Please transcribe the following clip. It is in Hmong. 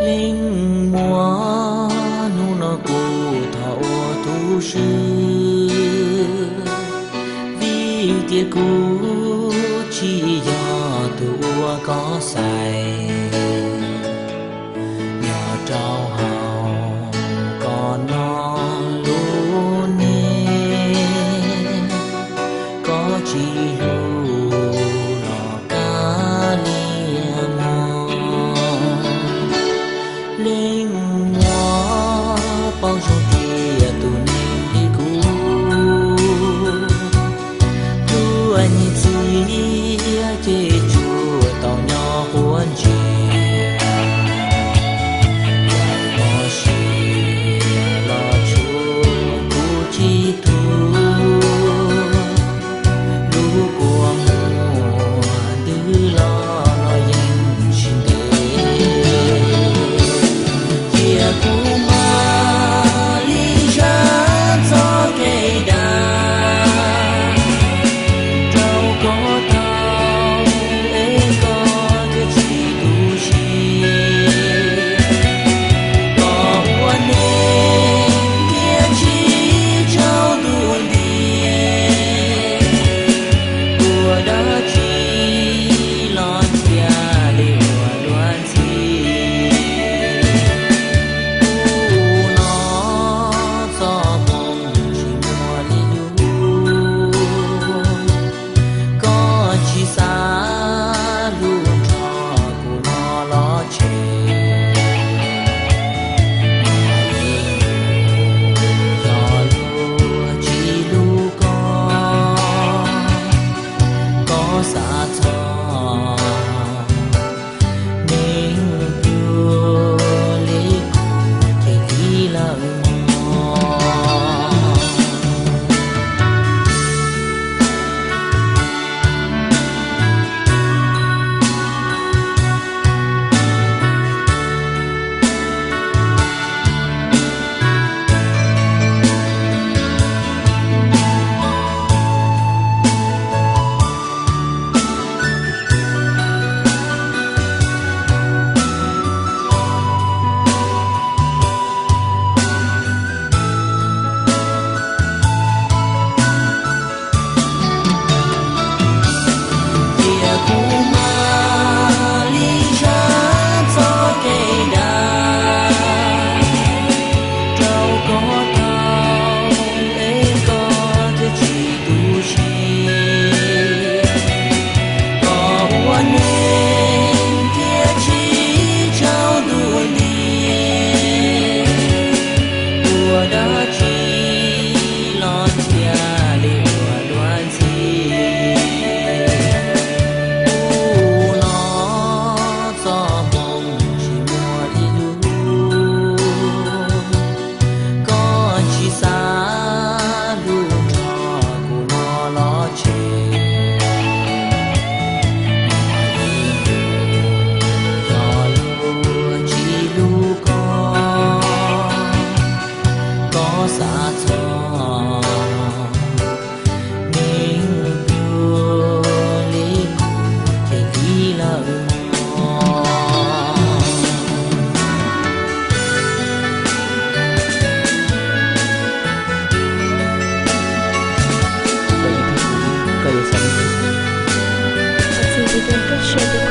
Leej muam, hnub no kuv thov ua tu swb, vim tias kuv tsis yog tus uas koj xaiv. Nyob rau hauv koj no lub neej, koj tsis hlub los kav liam mog. Leej muam, paub zoo tias tus neeg li kuv, tus nyiam txiv ces tsuas tau nyob quav ntsej. Yam koj siab los tsuas kuv tsis tuag, lub kua muag twb los los yeej tsis ntev. Cia kuv mam li zam txoj kev dag rau koj tau, es koj thiaj tsis tu siab. Koj ua neej thiaj tsis tsaus ntuj nti, ua dab tsi los cia li ua luag ntxhi. Kuv no txoj hmoo tsis muaj li lub, koj tsis xav hlub nrog kuv no los tseg. Yog luag tsis hlub koj, koj xav txog neeg pluag li kuv ces tiv lawm mog. Cia kuv mam li zam txoj kev dag rau koj tau, es koj thiaj tsis tu siab. Koj ua neej thiaj tsis tsaus ntuj nti, ua dab tsi los cia li ua luag ntxhi. Kuv no txoj hmoo tsis muaj ib lub, koj tsis xav hlub nrog kuv no los tseg. Yog luag tsis hlub koj, koj xav txog neeg pluag li kuv ces tiv lawm mog. Koj yuav xav li cas?